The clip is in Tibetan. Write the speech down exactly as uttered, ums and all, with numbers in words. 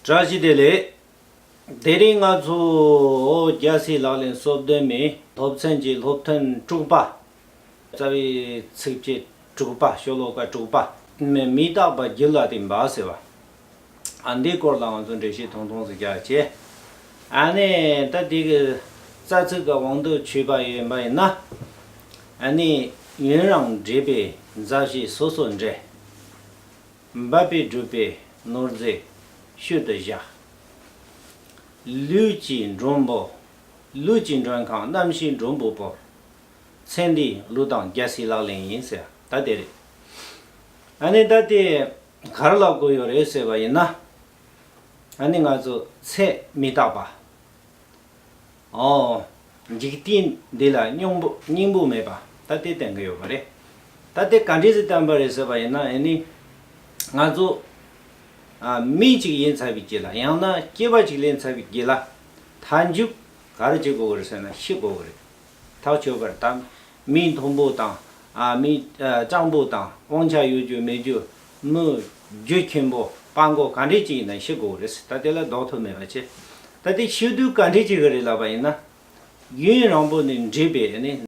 བཀྲ་ཤིས་བདེ་ལེགས། དེ་རིང་ང་ཚོ་རྒྱལ་སྲས་ལག་ལེན་སོ་བདུན་མའི་སློབ་ཚན་གྱི་སློབ་ཐུན་དྲུག་པ། རྩ་བའི་ཚིགས་བཅད་དྲུག་པ། ཤོ་ལོ་ཀ་དྲུག་པ། མི་རྟག་པ་རྒྱུད་ལ་བརྟེན་པ་ཟེར་བ། ཨ་འདིའི་སྐོར་ལ་ང་ཚོ་འགྲེལ་བཤད་ཐུང་ཐུང་ཞིག་རྒྱག་བྱས། ཨ་ནི་ད་འདི་གི་རྩ་ཚིག་གི་དབང་དུ་ཆུད་པ་ཡིན་པ་ཡིན་ན། ཨ་ནི་ཡུན་རིང་འདྲིས་པའི་མཛའ་བཤེས་སོ་སོར་འབྲལ། འབད་པས་བསྒྲུབས་པའི་ནོར་རྫས་ཤུལ་དུ་བཞག། ལུས་ཀྱི་མགྲོན་པོ། ལུས་ཀྱི་མགྲོན་ཁང་རྣམ་ཤེས་མགྲོན་པོ་བོར། ཚེ་འདིའི་གླུ་དང་རྒྱལ་སྲས་ལག་ལེན་ཡིན་ཟེར་ད་དེ་རེད། ཨ་ནི་ད་དེ་ག་རེ་ལབ་དགོས་ཡོད་རེད་ཟེར་བ་ཡིན་ན། ཨ་ནི་ང་ཚོ་ཚེ་མི་རྟག་པ། ཨོ། འཇིག་རྟེན་འདི་ལ་སྙིང་པོ་སྙིང་པོ་མེད་པ་ད་དེ་བསྟན་གྱི་ཡོད་པ་རེད། ད་དེ་ག་འདྲས་སེ་བསྟན་པ་རེད་ཟེར་བ་ཡིན་ན། ཨ་ནི་ང་ཚོ་ཨ་མི་གཅིག་ཡིན་ཚར་བའི་རྗེས་ལ། ཡང་ན་སྐྱེ་བ་གཅིག་ལེན་ཚར་བའི་རྗེས་ལ། མཐའ་མཇུག་ག་རེ་བྱེད་དགོས་ཀྱི་རེད་ཟེར་ན་ཤི་དགོས་ཀྱི་རེད། ཐག་ཆོད་པར་གདམས། མི་མཐོན་པོ་དང་། ཨ་མི་ཨ་སྤྱང་པོ་དང་། དབང་ཆ་ཡོད་རྒྱུ་མེད་རྒྱུ། མི་རྒྱུ་ཆེན་པོ་སྤྲང་པོ་ག་འདྲས་ཅིག་ཡིན་ན་ཤི་དགོས་རེད། ད་དེ་ལ་ལྡོག་ཐབས་མེད་པ་བྱས། ད་དེ་ཤི་དུས་ག་འདྲས་ཅིག་རེད་ལབ་པ་ཡིན་ན། ཡུན་རིང་པོ་ནས་འདྲིས་པའི་ནི།